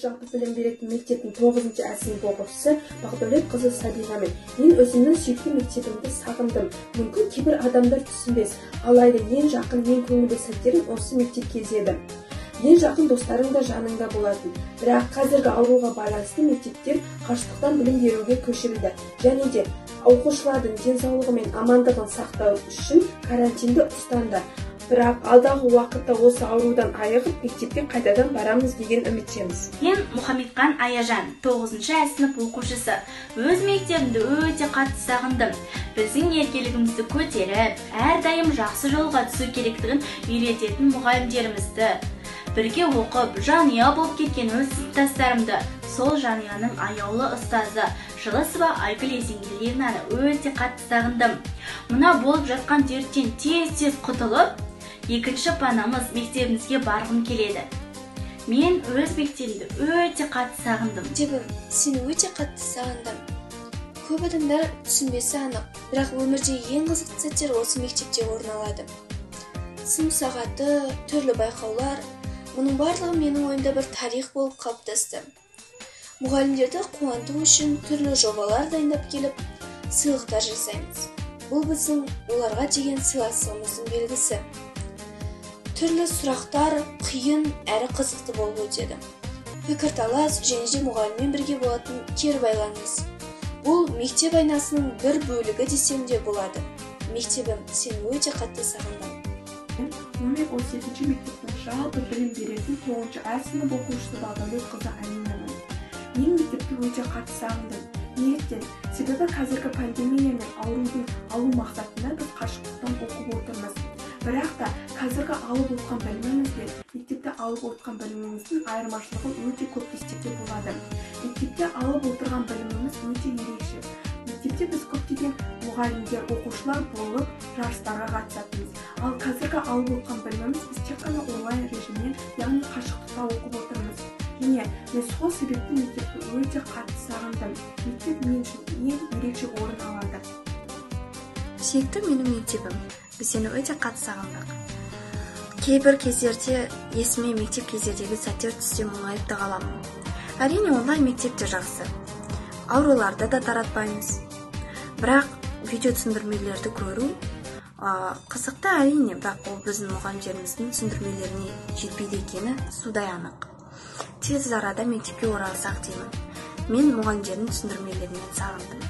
жалпы білім беретін мектептің 9-шы А сынып оқушысы Бақдәулет қызы Сабинамен. Мен өзімнің сүйікті мектебімді сағындым. Мүмкін кейбір адамдар түсінбес, алайда ең жақын, ең көңілді сәттерім осы мектеп кезі еді. Ең жақын достарың да жаныңда болатын. Бірақ қазіргі ауруға байланысты мектептер қашықтықтан білім беруге көшірілді. Және де оқушылардың денсаулығы мен амандығын сақтау үшін карантинді ұстанды. Бірақ алдағы уақытта осы аурудан айығып, мектепке қайтадан барамыз деген үміттеміз. Мен Мұхаммедхан Аяжан, 9-шы А сынып оқушысы. Өз мектебімді өте қатты сағындым. Біздің еркелігімізді көтеріп, әрдайым жақсы жолға түсу керектігін үйрететін мұғалімдерімізді, бірге оқып, жанұя болып кеткен өз сыныптастарымды, сол жанұяның аяулы ұстазы Жылысова Айгүл Есенгелдиевнаны өте қатты сағындым. Мына болып жатқан дерттен тез-тез құтылып, екінші панамыз мектебімізге барғым келеді. Мен өз мектебімді өте қатты сағындым. Мектебім, сені өте қатты сағындым. Көп адамдар түсінбесі анық, бірақ өмірде ең қызықты сәттер осы мектепте орын алады. Сынып сағаты, түрлі байқаулар, мұның барлығы менің ойымда бір тарих болып қалыптасты. Мұғалімдерді қуанту үшін түрлі жобалар дайындап келіп, сыйлықтар жасаймыз. Бұл біздің оларға деген сыйластығымыздың белгісі. Түрлі сұрақтар қиын әрі қызықты болып өтеді. Пікірталас және де мұғаліммен бірге болатын кері байланыс. Бұл мектеп айнасының бір бөлігі десем де болады. Мектебім, сені өте қатты сағындым. Номер 37 мектептің жалпы білім беретін 9-шы А сынып оқушысы Бақдәулет қызы Аминамын. Мен мектепті өте қатты сағындым. Неліктен? Себебі қазіргі пандемия мен аурудың алу мақсатында біз қашықтықтан оқып отырмыз. Бірақ та қазіргі алып отқан біліміміз бен мектепте алып отқан біліміміздің айырмашылығы өте көп десек те болады. Мектепте алып отырған біліміміз өте ерекше. Мектепте біз көптеген мұғалімдер, оқушылар болып жарыстарға қатысатынбыз. Ал қазіргі алып отқан біліміміз біз тек қана онлайн режиммен, яғни қашықтықта оқып отырмыз. Және мен сол себепті мектепті өте қатты сағындым. Мектеп мен үшін ең ерекше орын алады. Сүйікті менің мектебім, біз сені өте қатты сағындық. Кейбір кездерде есіме мектеп кездердегі сәттер түссе мұңайып та қаламын. Әрине, онлайн мектеп те жақсы. Ауруларды да таратпаймыз. Бірақ видео түсіндірмелерді көру қызықты әрине, бірақ ол біздің мұғалімдеріміздің түсіндірмелеріне жетпейді екені судай анық. Тез арада мектепке оралсақ деймін. Мен мұғалімдердің түсіндірмелерінен сағындым.